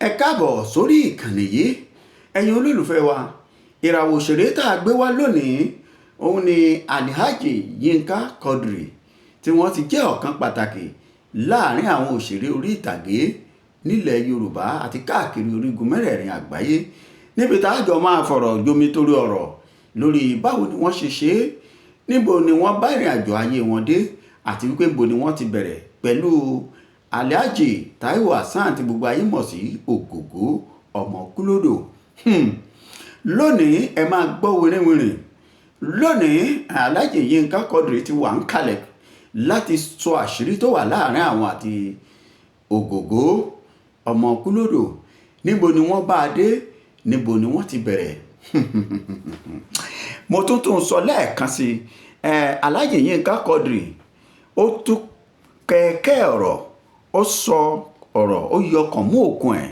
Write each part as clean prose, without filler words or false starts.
Ẹ káàbọ̀ sórí ìkànnì yìí, ẹ̀yin olólùfẹ́ wa. Ìràwọ̀ òṣèré tá a gbé wá lónìí òun ni Alhaji Yinka Quadri, tí wọ́n ti jẹ́ ọ̀kan pàtàkì láàrin àwọn òṣèré orí ìtàgé nílẹ̀ Yorùbá àti káàkiri orígun mẹ́rẹ̀ẹ̀rin àgbáyé, níbi tá a jọ máa fọ̀rọ̀ jomitoro ọ̀rọ̀ lórí báwo ni wọ́n ṣe ṣe é, níbo ni wọ́n bá ìrìn àjò ayé wọn dé, àti wípé níbo ni wọ́n ti bẹ̀rẹ̀ pẹ̀lú Alhaji Taiwo Hassan tí gbogbo ayé mọ̀ sí Ògògó ọmọ Kúlódò. Lónìí, ẹ máa gbọ́ wìrìwìrì. Lónìí, Alhaji Yinka Quadri ti wà ń kalẹ̀ láti sọ àṣírí tó wà láàrin àwọn àti Ògògó ọmọ Kúlódò. Níbo ni wọ́n bá a dé? Níbo ni wọ́n ti bẹ̀rẹ̀? Mo tún tún sọ lẹ́ẹ̀kan sí ẹ, Alhaji Yinka Quadri, ó tún kẹ̀kẹ́ ọ̀rọ̀, ó sọ ọ̀rọ̀, ó yọkàn mú òkun ẹ̀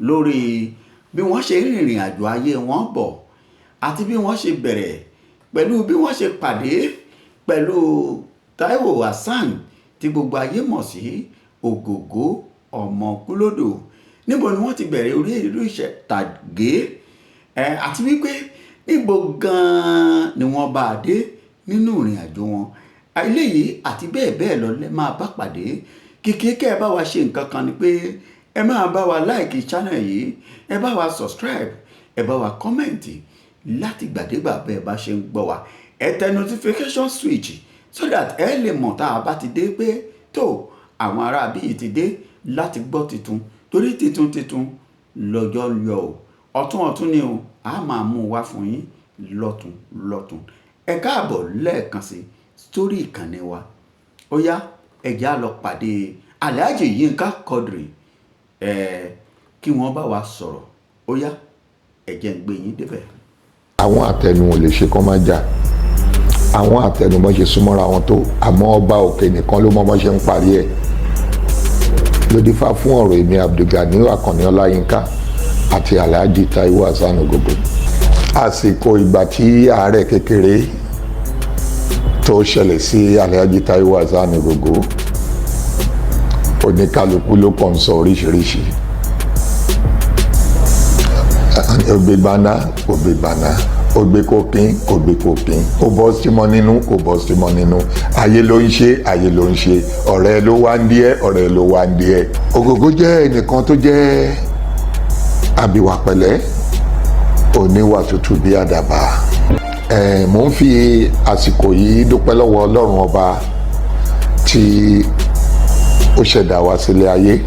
lórí bí wọ́n ṣe rìnrìn àjò ayé wọn bọ̀, àti bí wọ́n ṣe bẹ̀rẹ̀, pẹ̀lú bí wọ́n ṣe pàdé pẹ̀lú Taiwo Hassan tí gbogbo ayé mọ̀ sí Ògògó ọmọ Kúlódò. Níbo ni wọ́n ti bẹ̀rẹ̀ orí ìlú ìṣẹ̀tàgé ẹ, àti wípé níbo gan-an ni wọ́n bá a dé nínú ìrìn àjò wọn? Eléyìí àti bẹ́ẹ̀ bẹ́ẹ̀ lọ lẹ́ máa bá pàdé. Kìkì kẹ́ ẹ bá wa ṣe nǹkan kan ni pé ẹ máa bá wa like channel yìí, ẹ bá wa subscribe, ẹ bá wa comment láti gbàdégbà bẹ́ẹ̀ bá ṣe ń gbọ́ wa. Ẹ tẹ notification switch so that ẹ lè mọ̀ tá a bá ti dé pé tó àwọn ará bíi ti dé láti gbọ́ tuntun, torí titun titun lọ́jọ́ ń yọ o. Ọ̀tún ọ̀tún ni o, a máa mú un wá fún yín lọ́tún lọ́tún. Ẹ káàbọ̀ lẹ́ẹ̀kan sí sórí ìkànnì wa. Ó yá, ẹ jẹ́ á lọ pàdé Alhaji Yinka Quadri ẹ kí wọ́n bá wa sọ̀rọ̀. Ó yá, ẹ jẹ́ ń gbé yín débẹ̀. Àwọn àtẹnu ò lè ṣe kán má jà. Àwọn àtẹnu bọ́n ṣe súnmọ́ra wọn tó, àmọ́ ọba òkè nìkan ló mọ bọ́n ṣe ń parí ẹ̀. Ló dífá fún ọ̀rọ̀ èmi Abdulganiyu Akànní Ọláyínká àti Alhaji Taiwo Hassan Ogogo. Àsìkò ìgbà tí àárẹ̀ kékeré tó ṣẹlẹ̀ sí Alhaji Taiwo Hassan Ogogo, oníkálukú ló kàn ń sọ oríṣiríṣi. Ó gbé gbaná, kò gbé gbaná, ó gbé cocaine, kò gbé cocaine, ó bọ́ símọ́ nínú, kò bọ́ símọ́ nínú. Ayé ló ń ṣe, ayé ló ń ṣe, ọ̀rẹ́ ló wá ń díẹ̀, ọ̀rẹ́ ló wá ń díẹ̀. Ògògó jẹ́ ẹnìkan tó jẹ́ àbíwá pẹ̀lẹ́, oníwà tútù bí àdàbà. Ẹ̀ mò ń fi àsìkò yìí dúpẹ́ lọ́wọ́ Ọlọ́run ọba tí ó ṣẹ̀dá wa sílé ayé,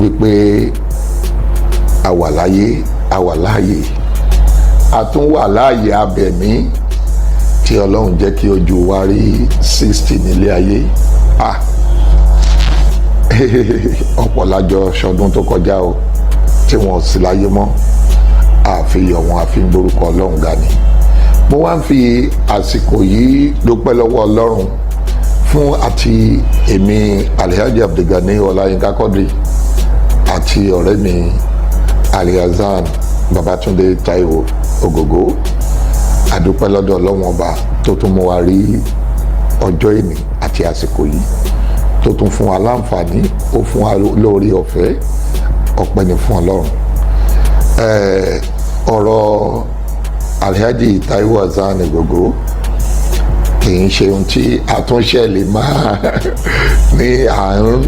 wípé a wà láyé, a wà láàyè, a tún wà láàyè abẹ̀mí tí Ọlọ́run jẹ́ kí ojú wa rí 60 nílé ayé. Ah, ọ̀pọ̀ lájọ ṣọdún tó kọjá o tí wọn ò sí láyé mọ́. Àfihàn wọn, àfi ń gbórúkọ Ọlọ́run ga ni. Mo wá ń fi àsìkò yìí dúpẹ́ lọ́wọ́ Ọlọ́run fún àti èmi Alhaji Abdulgani Ọláyínká Quadri àti ọ̀rẹ́ mi Alhassan Babatunde Taiwo Ògògó. Àdúpẹ́ lọ́dọ̀ Ọlọ́run ọba tó tún mú wa rí ọjọ́ ìní àti àsìkò yìí, tó tún fún wa láǹfààní, ó fún wa lórí ọ̀fẹ́. Ọpẹ́ ni fún Ọlọ́run. Ọ̀rọ̀ Alhaji Taiwo Hassan Ogogo kì í ṣe ohun tí àtúnṣe lè máa ní à ń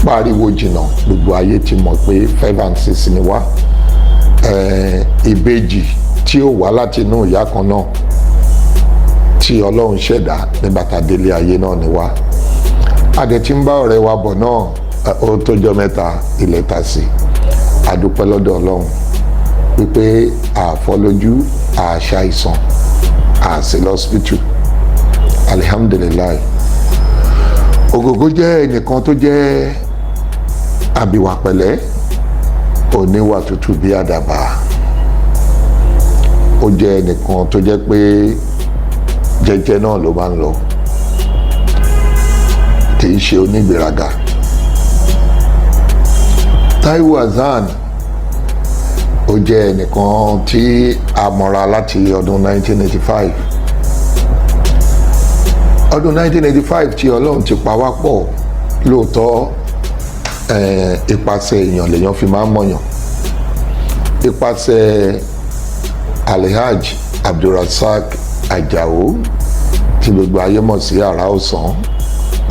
pariwo jìnnà. Gbogbo ayé ti mọ̀ pé 5 and 6 ni wá. Ìbejì tí ó wá láti inú ìyá kan náà tí Ọlọ́run ṣẹ̀dá nígbà tá a délé ayé náà ni wá. A dẹ̀ ti ń bá ọ̀rẹ́ wa bọ̀ náà, ó tójọ́ mẹ́ta ilẹ̀ ta sí. A dúpẹ́ lọ́dọ̀ Ọlọ́run wípé àfọlójú, àṣàìsàn, àṣì lọ́sípítù, alihamudulilayi. Ògògó jẹ́ ẹnìkan tó jẹ́ àbíwá pẹ̀lẹ́, oníwà tútù bí àdàbà. Ó jẹ́ ẹnìkan tó jẹ́ pé jẹ́jẹ́ náà ló máa ń lọ, kì í ṣe onígbéraga. Taiwo Hassan, ó jẹ́ ẹnìkan tí a mọ̀ra láti ọdún 1985. Ọdún 1985 tí Ọlọ́run ti pa wá pọ̀ lóòótọ́. Ipasẹ̀ èèyàn lèèyàn fi máa ń mọ̀yàn. Ipasẹ̀ Alhaji Abdulrasaq Ajao, tí gbogbo ayé mọ̀ sí Àrà Ọ̀sán,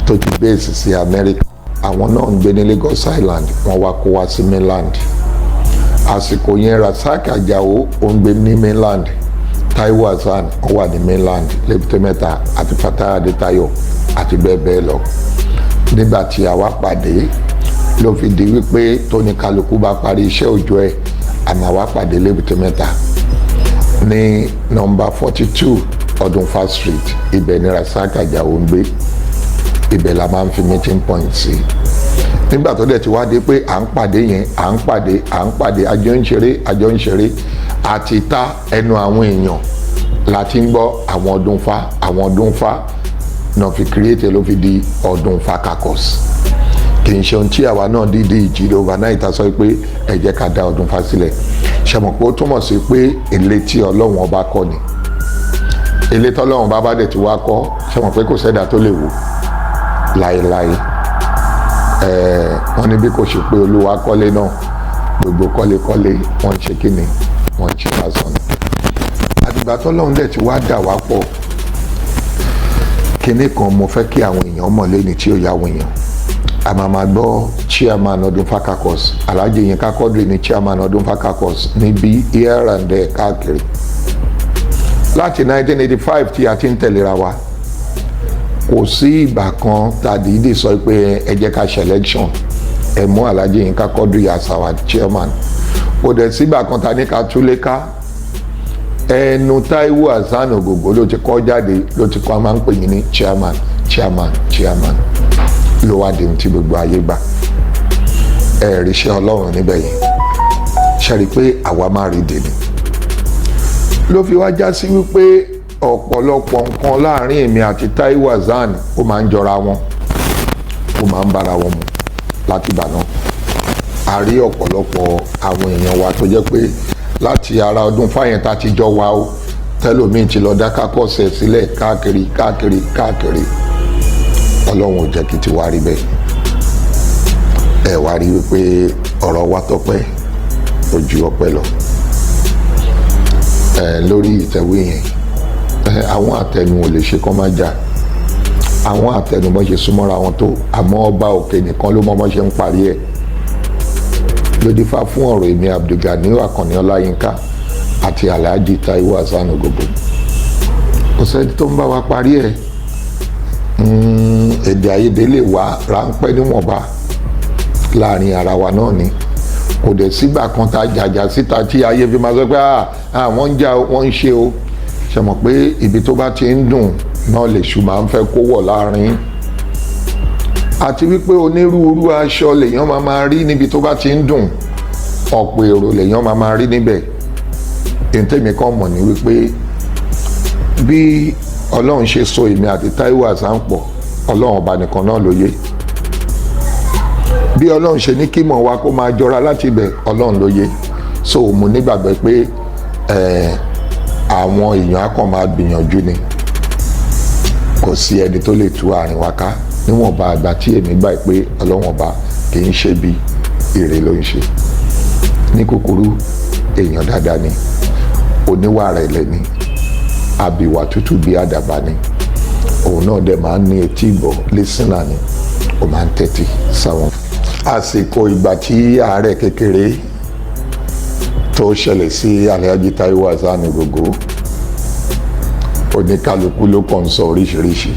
tó ti base sí Amẹ́ríkà, àwọn náà ń gbé ní Lagos Island. Wọ́n wá kó wá sí mainland. Àsìkò yẹn, Rasaq Ajao ó ń gbé ní mainland, Taiwo Hasan ó wà ní mainland lẹ́bùté Mẹ́ta, àti Fatai Adétayọ̀ àti bẹ́ẹ̀ bẹ́ẹ̀ lọ. Nígbà tí a wá pàdé, ló fi di wípé tóníkàlùkù bá parí iṣẹ́ òòjọ́ ẹ̀, a máa wá pàdé lẹ́bùté Mẹ́ta ní nọ́mbà 42 Ọdúnfà Street. Ibẹ̀ ní Rasaq Ajao ń gbé, ibẹ̀ la máa ń fi meeting point sí. Nígbà tó dẹ̀ ti wá dé pé à ń pàdé yẹn, à ń pàdé, à ń pàdé, àjọ ń ṣeré, àjọ ń ṣeré, àti ta ẹnu àwọn èèyàn la ti ń gbọ́ àwọn Ọdúnfà, àwọn Ọdúnfà náà fi create, ló fi di Ọdúnfà Caucus. Kì í ṣe ohun tí àwa náà dídí ìjìnlẹ̀ overnight a sọ pé ẹ jẹ́ ká dá Ọdúnfà sílẹ̀. Ṣe mọ̀ pé ó túmọ̀ sí pé èlé tí Ọlọ́run Ọba kọ́ ni? Ilé tọ́lọ́run bá bá dẹ̀ ti wá kọ́, ṣe mọ̀ pé kò sẹ́dá tó lè wò láéláé? Wọ́n ní bí kò ṣe pé Olúwa kọ́lé náà, gbogbo kọ́lékọ́lé wọ́n ń ṣe kíni, wọ́n ń ṣe lásán ni. Àtìgbà tọ́lọ́run dẹ̀ ti wá dà wá pọ̀, kinní kan mo fẹ́ kí àwọn èèyàn mọ̀ lẹ́ni tí ó yà àwọn èèyàn. A máa ma gbọ́ chairman Ọdúnfà Caucus, Alhaji Yinka Quadri ní chairman Ọdúnfà Caucus níbi, here and there káàkiri. Láti 1985 tí a ti ń tẹ̀léra wa, kò sí ìgbà kan tá a dìídì sọ pé ẹ jẹ́ ká ṣe election, ẹ mú Alhaji Yinka Quadri as our chairman. Kò dẹ̀ sígbà kan tá a ní ká túlé ká. Ẹnu Táíwò Hasan Ògògó ló ti kọ́ jáde, ló ti kọ́ máa ń pè mí ní chairman, chairman, chairman, ló wá di ohun tí gbogbo ayé gbà. Ẹ rí iṣẹ́ Ọlọ́run níbẹ̀ yẹn. Ṣe rí i pé àwa máa rí dèní ló fi wá já sí wípé ọ̀pọ̀lọpọ̀ nǹkan láàrin èmi àti Táíwò Hasan, ó máa ń jọra wọn, ó máa ń bára wọn mu. Látìgbà náà, a rí ọ̀pọ̀lọpọ̀ àwọn èèyàn wa tó jẹ́ pé láti ara ọdún fáyẹn tá a ti jọ wa ó, tẹlòmíì ti lọ dá caucus ẹ̀ sílẹ̀ káàkiri káàkiri káàkiri. Ọlọ́run ò jẹ́ kí tiwa rí bẹ́ẹ̀. Ẹ wá rí wípé ọ̀rọ̀ wa tọ́pẹ́ ojú ọpẹ́ lọ. Ẹ lórí ìtẹ̀wé yẹn, ẹ àwọn àtẹnu ò lè ṣe kọ́ má jà. Àwọn àtẹnu bọ́n ṣe súnmọ́ra wọn tó, àmọ́ Ọba Òkè nìkan ló mọ́ bọ́n ṣe ń parí ẹ̀. Ló dífá fún ọ̀rọ̀ èmi Abdulganiu Akànní Ọláyínká àti Alhaji Taiwo Hasan Ogogo. Kò sẹ́ni tó ń bá wa parí ẹ̀. Èdè àìyedè lè wà ráńpẹ́ níwọ̀nba láàrin ara wa náà ni. Kò dẹ̀ sígbà kan tá a jàjà síta tí ayé fi máa sọ pé àwọn ń jà, wọ́n ń ṣe o. Ṣe mọ̀ pé ibi tó bá ti ń dùn náà lèṣù máa ń fẹ́ kó wọ̀ láàrin, àti wípé onírúurú aṣọ lèèyàn máa máa rí níbi tó bá ti ń dùn, ọ̀pọ̀ èrò lèèyàn máa máa rí níbẹ̀. Èyí kan mọ̀ ní wípé bí Ọlọ́run ṣe so èmi àti Táíwò Hasan pọ̀, Ọlọ́run Ọba nìkan náà ló yé. Bí Ọlọ́run ṣe ní kí mọ̀ wa kó máa jọra láti ibẹ̀, Ọlọ́run ló yé. So mo nígbàgbọ́ pé àwọn èèyàn á kàn máa gbìyànjú ni. Kò sí ẹni tó lè tú àárín wa ká níwọ̀nba àgbà tí èmi gbà pé Ọlọ́run Ọba kì í ṣe bí èrè ló ń ṣe. Ní kúkúrú, èèyàn dáadáa ni, oníwà rẹ̀lẹ̀ ni, àbíwà tútù bí àdàbà ni. Òun náà dẹ̀ máa ń ní etí ìgbọ́, listener ni, ó máa ń tẹ́tí sáwọn. Àsìkò ìgbà tí àárẹ̀ kékeré tó ṣẹlẹ̀ sí Alhaji Taiwo Hasan Ogogo, oníkálukú ló kàn ń sọ oríṣiríṣi.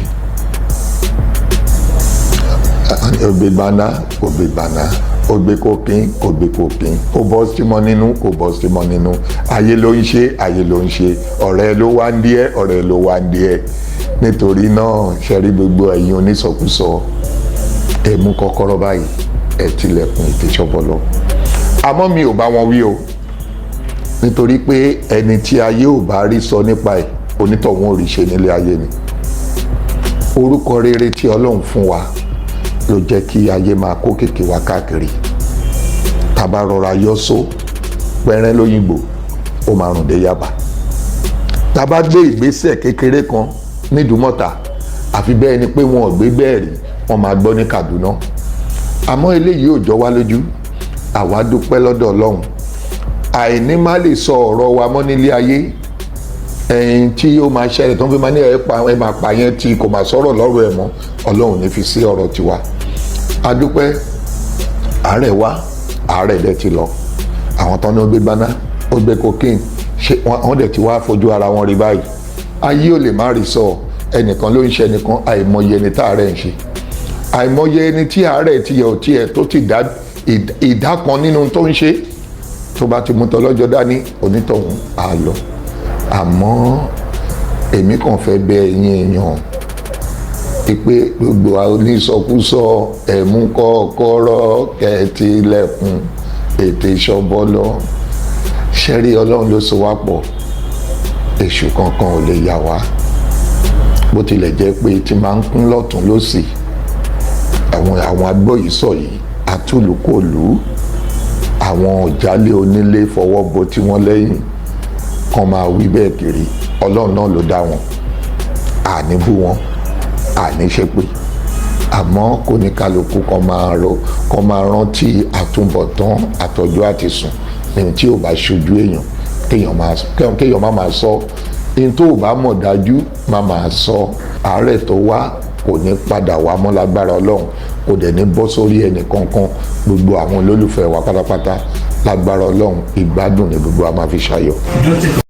Ó gbé gbaná, kò gbé gbaná, ó gbé kókín, kò gbé kókín, ó bọ́ símọ́ nínú, kò bọ́ símọ́ nínú. Ayé ló ń ṣe, ayé ló ń ṣe, ọ̀rẹ́ ló wá ń díẹ̀, ọ̀rẹ́ ló wá ń díẹ̀. Nítorí náà, ṣe rí gbogbo ẹ̀yin onísọkúsọ, ẹ mú kọ́kọ́rọ́ báyìí, ẹ tilẹ̀kùn ìtẹ̀sọ́bọ̀lọ́. Àmọ́ mi ò bá wọn wí o, nítorí pé ẹni tí ayé ò bá rí sọ nípa ẹ̀, onítọ̀hún ò rí ṣe nílé ayé ni. Orúkọ rere tí Ọlọ́run fún wa ló jẹ́ kí ayé máa kó kèké wa káàkiri. Tá bá rọra yọ só pẹ́rẹ́ lóyìnbó, ó máa rùn dé Yaba. Tá bá gbé ìgbésẹ̀ kékeré kan nídùúmọ̀tà, àfi bẹ́ẹ̀ ni pé wọn ò gbé bẹ́ẹ̀ rí, wọ́n máa gbọ́ ní Kaduna. Àmọ́ eléyìí ò jọ wá lójú. Àwa dúpẹ́ lọ́dọ̀ Ọlọ́run. Àìní má lè sọ ọ̀rọ̀ wa mọ́ nílé ayé, ẹ̀yìn tí ó máa ṣẹlẹ̀ tó ń fi máa ní ẹ̀ pa ẹ̀ máa pa yẹn tí kò máa sọ̀rọ̀ lọ́rọ̀ ẹ̀ mọ́, Ọlọ́run ní fi sí ọ̀rọ̀ tiwa. A dúpẹ́. Àárẹ̀ wá, àárẹ̀ dẹ̀ ti lọ. Àwọn tán ní ó gbé gbaná, ó gbé cocaine, ṣé wọ́n dẹ̀ ti wá fojú ara wọn rí báyìí? Ayé ò lè má rí sọ. Ẹnìkan ló ń ṣe ẹnìkan. Àìmọye ẹni tá àárẹ̀ ń ṣe, àìmọye ẹni tí àárẹ̀ ti yẹ ò tiẹ̀ tó ti dá ìdá kan nínú tó ń ṣe, tó bá ti mú tọlọ́jọ́ dání, onítọ̀hún á lọ. Àmọ́ èmi kàn fẹ́ bẹ̀ ẹ̀yin èèyàn pé gbogbo onísọkúsọ, ẹ̀mú kọ́kọ́rọ́ kẹ́ẹ̀tìlẹ̀kùn ètè ìṣọ́bọ́lọ́ ṣẹ́rí. Ọlọ́run ló so wá pọ̀, èṣù kankan ò lè yà wá. Bó tilẹ̀ jẹ́ pé tí máa ń kún lọ́tún lọ́sì, àwọn agbọ́ yìí sọ yìí atúlùkòlù, àwọn ọ̀jálẹ̀ onílé fọwọ́ bo tí wọ́n lẹ́yìn kan máa wí bẹ́ẹ̀ kiri. Ọlọ́run náà ló dá wọn, àní bú wọn, àní ṣépè. Àmọ́ kò ní kálukú kan máa ro, kan máa rántí àtúbọ̀tán àtọjọ́ àti sùn ní tí ò bá ṣojú èèyàn, kéèyàn má máa sọ ní tó ò bá mọ̀ dájú, má máa sọ. Àárẹ̀ tó wá kò ní padà wá mọ́ lágbára Ọlọ́run, kò dẹ̀ ní bọ́ sórí ẹnì kankan. Gbogbo àwọn olólùfẹ́ wa pátápátá, lágbára Ọlọ́run, ìgbádùn ní gbogbo a máa fi ṣayọ̀.